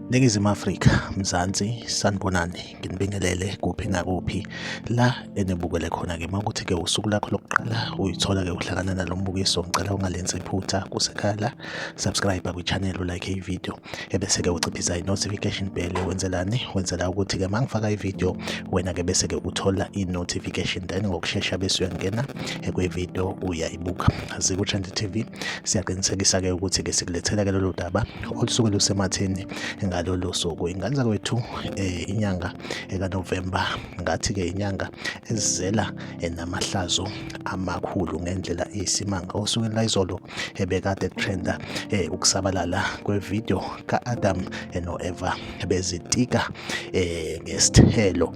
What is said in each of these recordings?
Ningizimu Afrika, Mzansi, sanibonani, nginibingelele kuphi nakuphi la enibukele khona-ke. Uma kuthi-ke usuku lakho lokuqala uyithola-ke uhlangana nalo mbukiso, ngicela ungalenzi iphutha kusekhaya la, subscribe kwi-channel, ulike i-video, ebese-ke uciphisa i-notification bell. Wenzelani? Wenzela ukuthi-ke uma ngifaka i-video wena-ke bese-ke uthola i-notification, then ngokushesha bese uyangena kwi-video uyayibuka. Ziku-Trend TV siyaqinisekisa-ke ukuthi-ke sikulethela-ke lolu daba olusuke lusematheni ngalolu suku. Ingane zakwethu, inyanga ekaNovemba ngathi-ke inyanga ezizela namahlazo amakhulu ngendlela eyisimanga. Osukwini layizolo ebekade kutrenda ukusabalala kwevideo ka-Adam no-Eva bezitika ngesithelo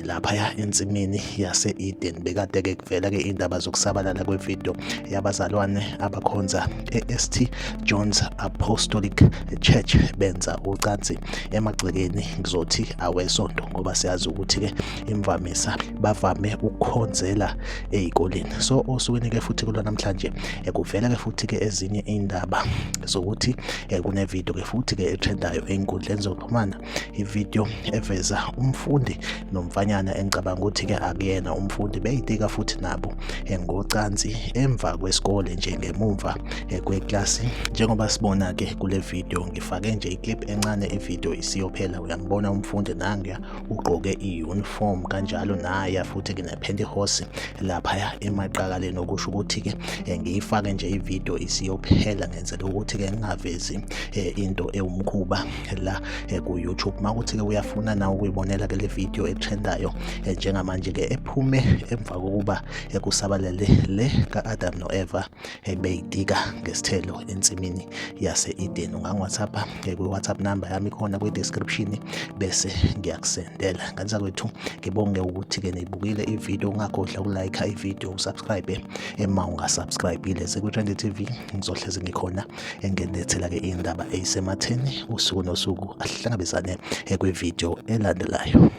laphaya ensimini yase-Eden. Bekade-ke kuvela-ke indaba zokusabalala kwevideo yabazalwane abakhonza e-St John's Apostolic Church benza ucansi emagcekeni, ngizothi awesonto ngoba siyazi ukuthi-ke imvamisa bavame ukukhonzela ey'koleni. So osukwini-ke futhi kulo namhlanje kuvela-ke futhi-ke ezinye iy'ndaba zokuthi kunevidiyo-ke futhi-ke etrendayo ey'nkundleni zokuxhumana, ividiyo eveza umfundi nomfanyana engicabanga ukuthi-ke akuyena umfundi, beyitika futhi nabo ngocansi emva kwesikole nje ngemumva kweklasi. Njengoba sibona-ke kule video, ngifake nje iclip encane, ividiyo isiyophela. Uyambona umfundi nanguya ugqoke i-uniform kanjalo, naya futhi ke ne-pantyhose laphaya emaqakaleni, okusho ukuthi-ke ngiyifake nje ividiyo isiyophela ngenzela ukuthi-ke ngingavezi into ewumkhuba la ku-YouTube. Uma kuthi-ke uyafuna nawe ukuyibonela ke le video etrendayo njengamanje-ke ephume emva kokuba kusabalele le ka-Adam no-Eva beyitika ngesithelo ensimini yase-Eden, ungangi-WhatsApp kwi-WhatsApp number yami khona kwi-description bese ngiyakusendela. Ngane zakwethu, ngibonge ukuthi-ke niyibukile ividiyo, ungakhohlwa ukulike ividiyo, usubscribe uma ungasubscribe-ile. Ziku-Trend TV ngizohlezi ngikhona enginilethela-ke iy'ndaba ey'sematheni usuku nosuku. Asihlangabezane kwividiyo elandelayo.